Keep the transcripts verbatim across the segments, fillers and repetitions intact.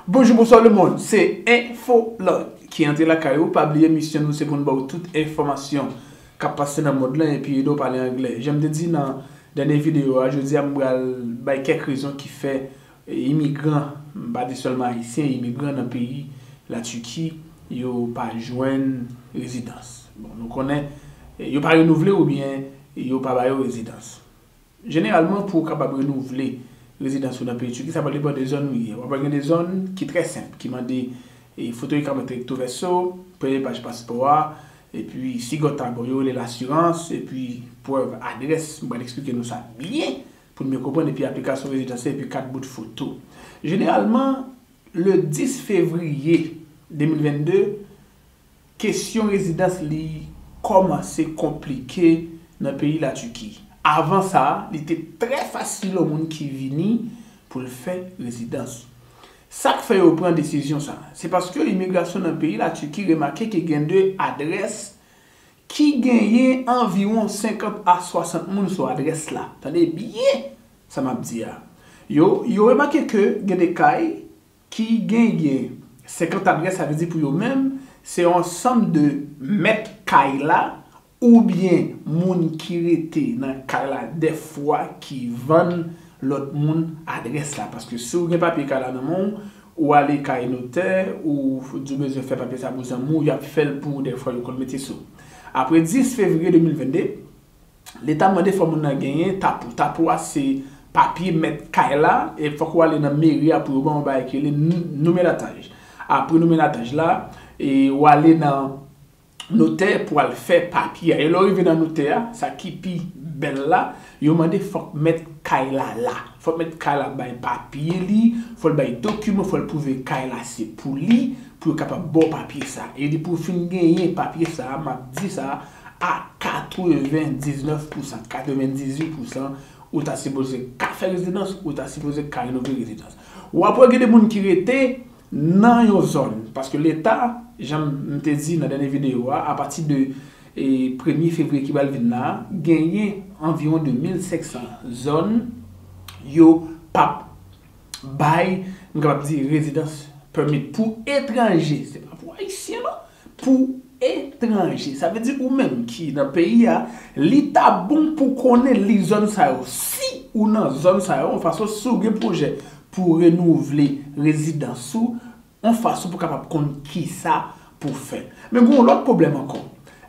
Bonjou, bonswa lemonn, se Enfolang ki antre lakay ou. Pa bliye misyon nou se pou n ba w tout enfòmasyon k ap pase nan mond lan epi ede w pale anglè. Jan m te di nan dènye videyo a, jodi a m pral bay kèk rezon ki fè imigran, m pa di sèlman ayisyen, imigran nan peyi Latiki, yo pa jwenn rezidans. Bon, nou konnen, yo pa renouvle oubyen yo pa ba yo rezidans. Jeneralman, pou w kapab renouvle rezidans ou nan peyi Tiki, sa pral depann de zòn ou ye. W ap gen de zòn ki trè senp, ki mande e, foto yo ka mete rekto vèso, premye paj paspò a, epi sigòt a, bon, yo rele lasirans, epi prèv adrès. M pral eksplike nou sa byen pou n byen konprann, epi aplikasyon rezidans la, epi kat bout foto. Jeneralman, le dis fevriye de mil vennde, kesyon rezidans li kòmanse konplike nan peyi Latiki. Avan sa, li te trè fasil yon moun ki vini pou l fè rezidans. Sa k fè yo pran desizyon sa a, se paske imigrasyon nan peyi Latiki remake ke gen de adrès ki genyen anviwon senkant a swasant moun sou adrès la. Tande byen sa m ap di a. Yo, yo remake ke gen de kay ki genyen senkant adrès, sa vle di pou yo menm, se yon ansanm de mèt kay la oubyen moun ki rete nan kay la dèfwa ki vann lòt moun adrès la. Paske si w gen papye kay la nan men w, ou ale kay notè, ou di w bezwen fè papye sa pou zanmi w, y ap fè l pou ou, dèfwa yo konn mete sou. Apre dis fevriye de mil vennde, Leta mande fò moun nan genyen tapo. Tapo a se papye mèt kay la, e fòk ou ale nan meri a pou yo ban w yon bagay ki rele nou-, noumelataj. Apre noumelataj la, e ou ale nan notè pou al fè papye a. E lè w rive nan notè a, sa ki pi bèl la, yo mande fòk mèt kay la la. Fòk mèt kay la bay papye li, fò l bay dokiman, fò l pwouve kay la se pou li, pou yo kapab ba w papye sa. E depi w fin genyen papye sa, m ap di sa, a katrevendiznèf pousan, katrevendizuit pousan, ou ta sipoze ka fè rezidans, ou ta sipoze ka renouvle rezidans. W ap wè gen de moun ki rete nan yon zòn, paske Leta, jan m te di nan dènye videyo a, apati de, e, premye fevriye ki pral vin la, genyen anviwon de mil senk san zòn yo p ap bay, m kapab di, rezidans permit pou etranje, se pa pou ayisyen non, pou etranje. Sa vle di ou menm ki nan peyi a, li ta bon pou konnen li zòn sa yo. Si ou nan zòn sa yo, yon fason si w gen pwojè pou renouvle rezidans ou, yon fason pou kapab konn kisa pou fè. Men gen yon lòt pwoblèm ankò.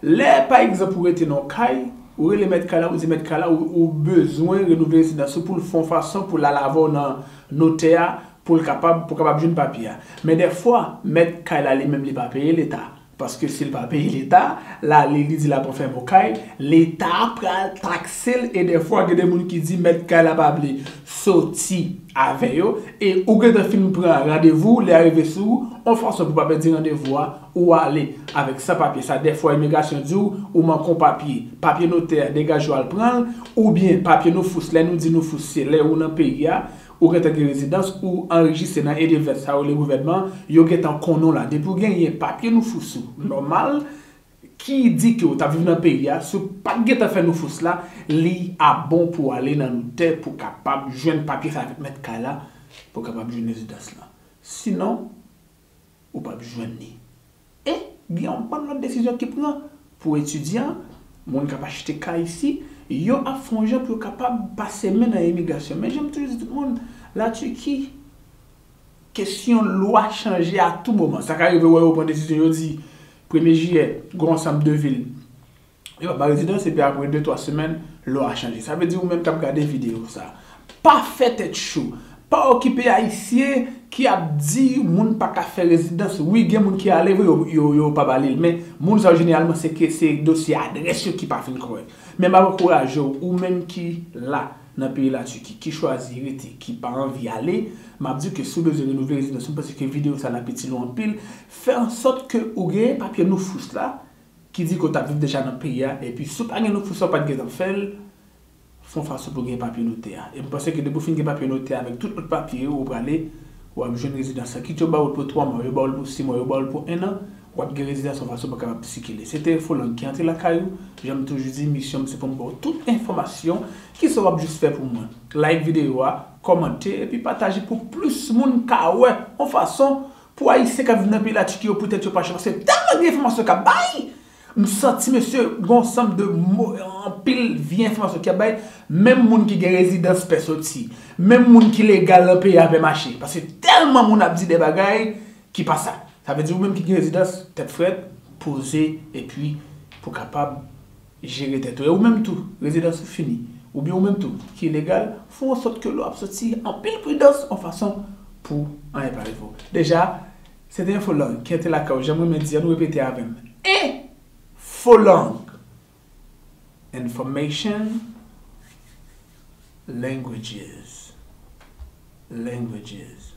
Lè, pa egzanp, ou rete nan yon kay, ou rele mèt kay la, ou di mèt kay la, ou, ou bezwen renouvle rezidans ou pou l fè yon fason pou l al avè w nan notè a, pou l kapab, pou kapab jwenn papye a. Men dèfwa, mèt kay la li menm li pa peye Leta. Paske si l pa peye Leta, l ale li di l ap anfèmen w kay, Leta pral takse l e dèfwa gen de moun ki di mèt kay la pa vle soti avè yo e ou gentan fin pran randevou, lè a rive sou ou, yon fason pou pa pèdi randevou a, ou ale avèk sa papye sa. Dèfwa imigrasyon di w ou manke yon papye, papye notè a, degaje w al pran l, oubyen papye noufous, lè nou di noufous se lè ou nan peyi a, ou gentan gen rezidans, ou anrejistre nan E D V sa yo le gouvènman, yo gentan konnen w la. Depi w genyen papye noufous ou nòmal, ki di ke w t ap viv nan peyi a, si w pa t gentan fè noufous la, li ap bon pou w ale nan notè pou w kapab jwenn papye sa avèk mèt kay la, pou w kapab jwenn rezidans lan. Sinon, ou p ap jwenn li. E gen yon bann lòt desizyon ki pran pou etidyan, moun k ap achte kay isi, yo ap fè yon jan pou yo kapab pase men nan imigrasyon. Men jan m toujou di tout moun, Latiki, kesyon lwa chanje a tou moman. Sa ka rive wè yo pran desizyon, yo di premye jiyè, gen yon ansanm de vil yo pa ba rezidans, epi apre de twa semèn, lwa a chanje. Sa vle di ou menm k ap gade videyo sa, pa fè tèt cho. Pa okipe ayisyen ki ap di moun pa ka fè rezidans. Wi, gen moun ki ale vre, yo, yo, yo pa ba li l. Men moun sa yo jeneralman se ke se dosye adrès yo ki pa fin kòrèk. Men m ap ankouraje w, ou menm ki la nan peyi Latiki, ki chwazi rete, ki pa anvi ale, m ap di w ke si w bezwen renouvle rezidans ou, m panse ke videyo sa l ap itil ou anpil, fè ansòt ke ou genyen papye noufous la, ki di ke w t ap viv deja nan peyi a, epi si w pa gen noufous la, w pa t gentan fè l, fè yon fason pou w gen papye notè a. E m panse ke depi w fin gen papye notè a avèk tout lòt papye yo, ou prale, w ap jwenn rezidans la. Kit yo ba w l pou twa mwa, yo ba w l pou sis mwa, yo ba w l pou en an, w ap gen rezidans yon fason pou w kapab sikile. Se te Enfolang ki antre lakay ou. Jan m toujou di, misyon m se pou m ba w tout enfòmasyon. Kisa w ap jis fè pou mwen? Like videyo a, kòmante, epi pataje pou plis moun ka wè yon fason pou Ayisyen k ap viv nan peyi Latiki yo, poutèt yo pa chè, paske tèlman gen enfòmasyon k ap bay, m santi, mesye, gen yon sanm de mo, anpil vye enfòmasyon k ap bay, menm moun ki gen rezidans pè soti, menm moun ki legal nan peyi a pè mache, paske tèlman moun ap di de bagay ki pa sa. Sa vle di ou menm ki gen rezidans, tèt frèt, poze, epi pou kapab jere tèt ou. E ou menm tou, rezidans ou fini, oubyen ou menm tou, ki ilegal, fè an sòt ke lè w ap soti, anpil pridans, yon fason pou anyen pa rive w. Deja, se te enfo lang ki ete lakay ou, jan mwen renmen di, ann repete avè m. Enfo lang. Information, languages. Languages.